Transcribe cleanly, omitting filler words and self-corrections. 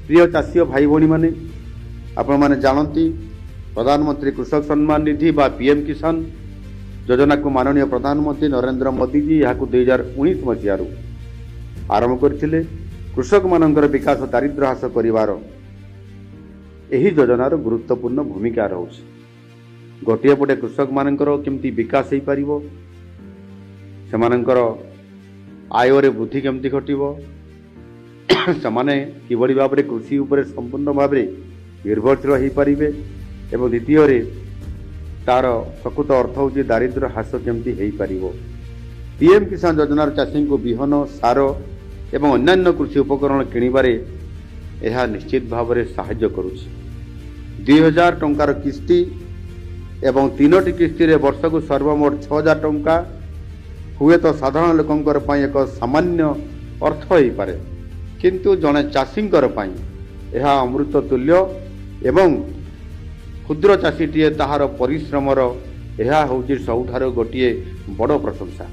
ପ୍ରିୟ ଚାଷୀ ଓ ଭାଇ ଭଉଣୀମାନେ, ଆପଣମାନେ ଜାଣନ୍ତି, ପ୍ରଧାନମନ୍ତ୍ରୀ କୃଷକ ସମ୍ମାନ ନିଧି ବା ପିଏମ୍ କିଷାନ ଯୋଜନାକୁ ମାନନୀୟ ପ୍ରଧାନମନ୍ତ୍ରୀ ନରେନ୍ଦ୍ର ମୋଦିଜୀ ଏହାକୁ 2019 ମସିହାରୁ ଆରମ୍ଭ କରିଥିଲେ। କୃଷକମାନଙ୍କର ବିକାଶ, ଦାରିଦ୍ର୍ୟ ହ୍ରାସ କରିବାର ଏହି ଯୋଜନାର ଗୁରୁତ୍ୱପୂର୍ଣ୍ଣ ଭୂମିକା ରହୁଛି। ଗୋଟିଏ ପଟେ କୃଷକମାନଙ୍କର କେମିତି ବିକାଶ ହେଇପାରିବ, ସେମାନଙ୍କର ଆୟରେ ବୃଦ୍ଧି କେମିତି ଘଟିବ, ସେମାନେ କିଭଳି ଭାବରେ କୃଷି ଉପରେ ସମ୍ପୂର୍ଣ୍ଣ ଭାବରେ ନିର୍ଭରଶୀଳ ହୋଇପାରିବେ ଏବଂ ଦ୍ୱିତୀୟରେ ତାର ପ୍ରକୃତ ଅର୍ଥ ହେଉଛି ଦାରିଦ୍ର୍ୟ ହ୍ରାସ କେମିତି ହେଇପାରିବ। ପିଏମ୍ କିଷାନ ଯୋଜନାର ଚାଷୀଙ୍କୁ ବିହନ, ସାର ଏବଂ ଅନ୍ୟାନ୍ୟ କୃଷି ଉପକରଣ କିଣିବାରେ ଏହା ନିଶ୍ଚିତ ଭାବରେ ସାହାଯ୍ୟ କରୁଛି। 2000 ଟଙ୍କାର କିସ୍ତି ଏବଂ ତିନୋଟି କିସ୍ତିରେ ବର୍ଷକୁ ସର୍ବମୋଟ 6000 ଟଙ୍କା ହୁଏତ ସାଧାରଣ ଲୋକଙ୍କର ପାଇଁ ଏକ ସାମାନ୍ୟ ଅର୍ଥ ହେଇପାରେ, କିନ୍ତୁ ଜଣେ ଚାଷୀଙ୍କର ପାଇଁ ଏହା ଅମୃତ ତୁଲ୍ୟ ଏବଂ କ୍ଷୁଦ୍ର ଚାଷୀଟିଏ ତାହାର ପରିଶ୍ରମର ଏହା ହେଉଛି ସବୁଠାରୁ ଗୋଟିଏ ବଡ଼ ପ୍ରଶଂସା।